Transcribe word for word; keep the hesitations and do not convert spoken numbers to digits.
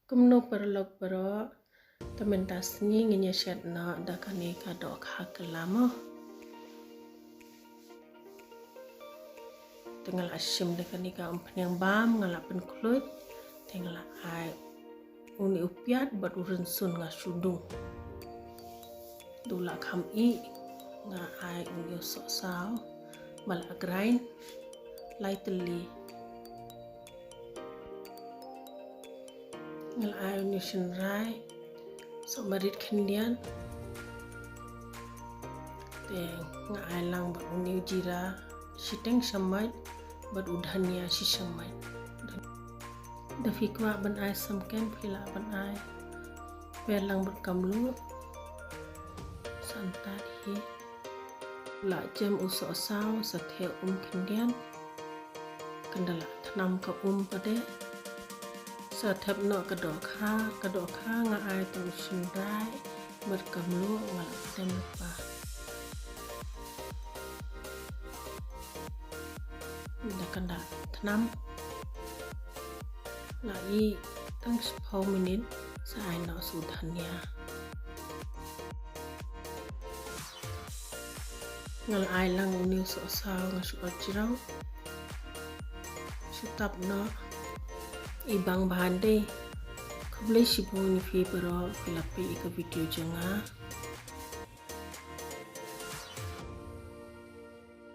Kumno paralok baroh, te mynta sngi ngin ïa shet noh da kane ka dohkha kylla mo. Te nga la shim da kane ka umphniang bam, nga la pynkhluit, te nga la ai une u piat bad u rynsun nga shu dung. Da u la kham ih, nga ai une u sohsaw ba la grind lai tylli. Nga la ai une u shynrai sohmarit khyndiat. Te nga ai lang bad une u jira shiteng shamoit bad u dhania shi shamoit. Da phi kwah ban ai samken phi lah ban ai. Pher lang bad ka mluh. Sa ynda hi. La jem u sohsaw sa thep um khyndiat. Kynda la thnam ka um pat de. Sa thep noh ka dohkha, ka dohkha nga ai tang u shynrai bad ka mluh nga la tem lypa. Da kynda thnam. La ih tang shiphew minit sa ai noh sa u dhania. Nga la ai lang une u sohsaw nga shu ot jrong. Shu tap noh. I bang bha dei. Khublei shibun ïa phi baroh phi la peit ïa ka video jong nga.